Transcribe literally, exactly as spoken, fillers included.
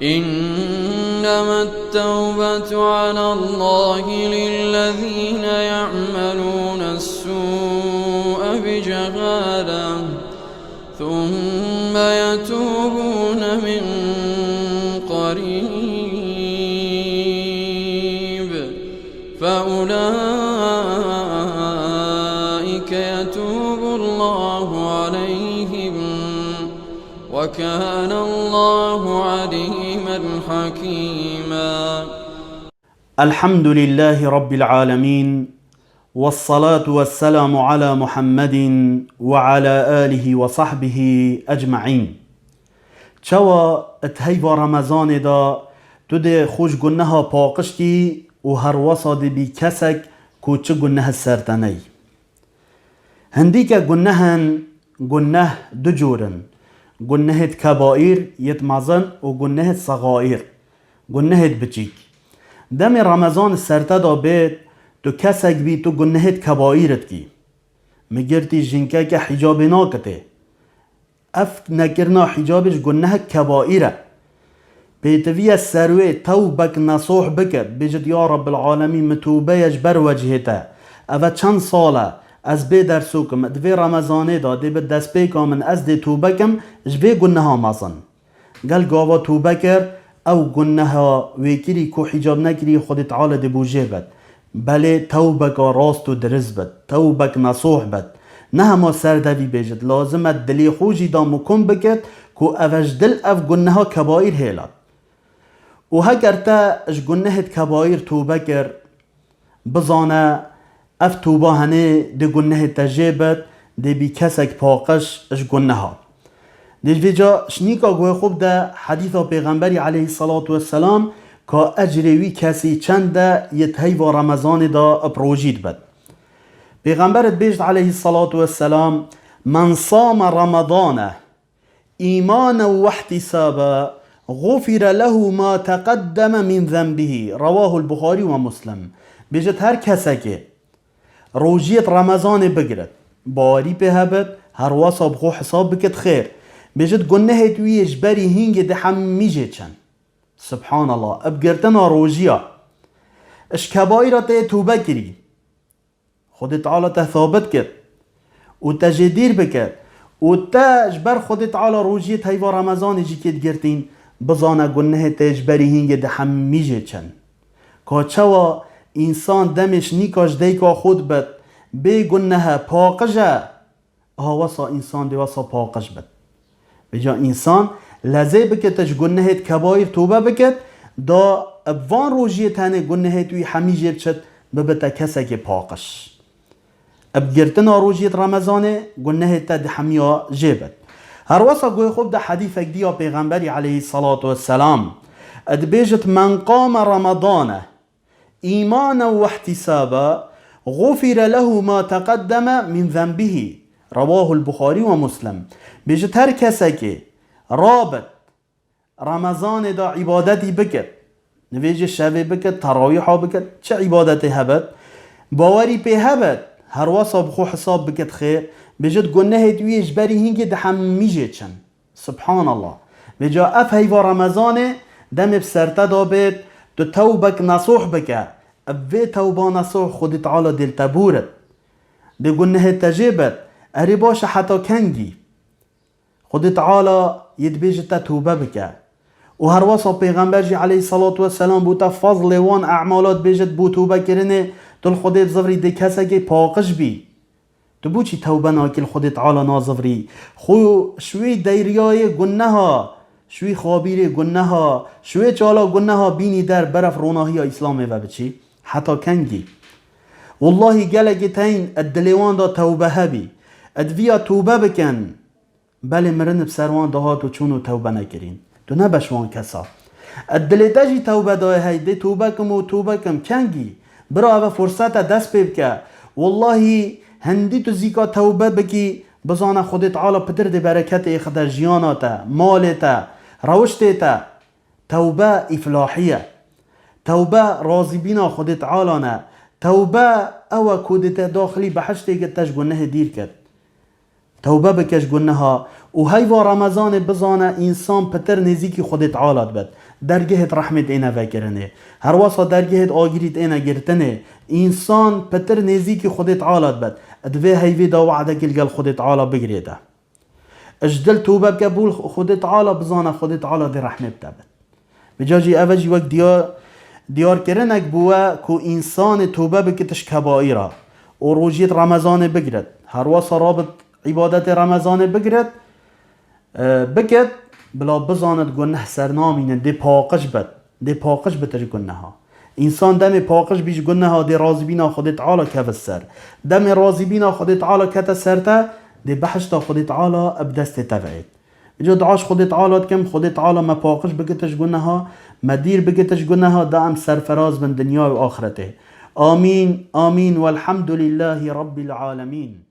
إنما التوبة على الله للذين يعملون السوء بجهالة ثم يتوبون من قريب فأولئك يتوب الله عليهم وكان الله عليما حكيما. الحمد لله رب العالمين، والصلاة والسلام على محمد وعلى آله وصحبه أجمعين. Çawa di heyva Remezanê de tu dê xwe ji guneha paqij kî û herwesa dê bî kesek ku çi guneh ser te ney. Hindîke gunehin, guneh du cor in. Gunehêt kebaîr, yêt mezin û gunehêt sexaîr, gunehêt biçîk. Demê Remezan ser te de bêt, tu kesek bî, tu gunehêt kebaîr dikî. Migirtî jinkeke hicabê nakitê. Ev nekirina hicabê ji gunehek kebaîr e. Pêtiviye ser wê tewbek nesoh bikit, bêjit, Ya Rebbil Alemîn, min tûbe ye ji ber wecihê te. Eve çend sal e, ez bê dersok im, di vê Remezanê de dê bi destpêka min ez dê tûbe kim ji vê guneha mezin. Gel gava tûbe kir, ew guneha wê kirî ku hicab nekirî Xwedê Teala dê bo jê bit. Belê tewbeka rast û dirist bit, tewbek nesoh bit. Ne hema ser devî bêjit, lazim e dilê xwe jî da mikum bikit ku ev ji dil ev guneha kebaîr hêlat. Û heger te ji gunehêt kebaîr tûbe kir, bizane ev tûba henê dê gunehê te jê bit, dê bî kesek paqij ji guneha. Dê ji vê ca şinîka guhê xwe bide hedîsa Pêxemberî aleyhisselatu vesselam ka ecrê wî kesî çend e yê di heyva Remezanê de bi rojî dibit. Pêxember dibêjit aleyhisselatu vesselam, "Men same Remedane îmanen we ihtisaba, gufire lehu ma teqeddeme min zenbihî." Rewahul Buxarî ve Muslim. Bêjit her kesekê rojiyêt Remezanê bigirit, bawerî pê hebit, herwesa bi xwe hesab bikit xêr. Bêjit gunehêt wî yê ji berî hîngê dê hemî jê çin. Subhanallah, bi girtina rojiya. Ji kebaîra te yê tûbe kirî. Xwedê Teala te sabit kir û te jê dîr bikir û te ji ber Xwedê Teala rojiyê heyva Remezanê jî kê digirtîn, bizane gunehê te ji berî hîngê dê hemî jê çin. Ka çawa însan demê şinîka ji dayika xwe dibit, bê gunehe paqij e, ha wesa însan dê wesa paqij bit. Vêca însan lezê bike te ji gunehêt kebaîr tobe bike, da bi van rojiyê tenê gunehêt wî hemî jê biçit, bibe te kesekê paqij. Bi girtina rojiyêt Remezanê gunehêt te di hemiya jê bit. Her wesa guhê xwe bide hedîfek diya Pêxemberî aleyhisselatu vesselam. Dibêjit, "Men qame Remedane îmanen we ihtisaba, gufire lehu ma teqeddeme min zenbihî." Rewahul Buxarî ve Muslim. Bêjit her kesekê rabit Remezanê de îbadetî bikit, nivêjê şevê bikit, terawîha bikit, çi îbadetê hebit, bawerî pê hebit, her wesa bi xwe hesab bikit xêr, bêjit gunehêt wî ji berî hîngê di hemî jê çin. Subhanallah. Vêca ev heyva Remezanê demê bi ser te de bêt, tu tewbek nesoh bike. Ev vê tewba nesoh Xwedê Teala dê li te bûrit. Dê gunehê te jê bit. Erê baş e heta kengî? Xwedê Teala yê dibêje te tewbe bike. Û her wesa Pêxember jî aleyhisselatu vesselam bo te fezlê wan emala dibêje bo tewbekirinê, tu li Xwedê bizivirî dê kesekê paqij bî. Tu boçî tewbe nakî li Xwedê Teala nazivirî? Xwe ji wê deryayê guneha, ji wê xabîrê guneha, ji wê çala guneha bînî der, beref ronahiya Îslamê ve biçî? Heta kengî? Wellahî gelekî teyn di dilê wan de tewbe hebî. Di viya tewbe bikin. Belê mirin bi ser wan dihat û çûn û tewbe nekirîn. Tu nebe ji wan kesa. Di dilê te jî tewbe daye hey, dê tewbe kim û tewbe kim. Kengî? Bira, eve fursete, dest pê bike. Wellahî hindî tu zîka tewbe bikî, bizane Xwedê Teala pitir dê bereketê êxide jiyana te, malê te, rewiştê te. Tewbe îflahî ye. Tewbe razîbîna Xwedê Teala ne. Tewbe ew e ku dê te daxilî behiştê kir, te ji gunehê dîr kir. Tewbe bike ji guneha û heyva Remezanê bizane însan pitir nêzîkî Xwedê Teala dibet. Dergehêt rehmê têne vekirinê. Herwasa dergehêt agirî têne girtinê. Însan pitir nêzîkî Xwedê Teala dibet. Di vê heyvê de we'dekî li gel Xwedê Teala bigirê te. Ji dil tobe bike bû Xwedê Teala, bizane Xwedê Teala dê rehmê bide bit. Vêca jî eve jî wek diya-, diyarkirinek bû we ku însanê tobe bikit ji kebaîra û rojiyêt Remezanê bigret. Herwasa rabit îbadetê Remezanê bigret, e, bikit, bila bizanit guneh ser namînin, dê paqij bit. Dê paqij bit ji guneha. Însan demê paqij bî ji guneha dê razîbîna Xwedê Teala kevit ser. Demê razîbîna Xwedê Teala kete ser te, dê behişta Xwedê Teala bi destê te ve êt. Îca dua ji Xwedê Teala dikim, Xwedê Teala me paqij bikite ji guneha, me dîr bikite ji guneha, da em serferaz bin dinya û axretê. Amîn, amîn, welhamdulîllahî Rabbil alemîn.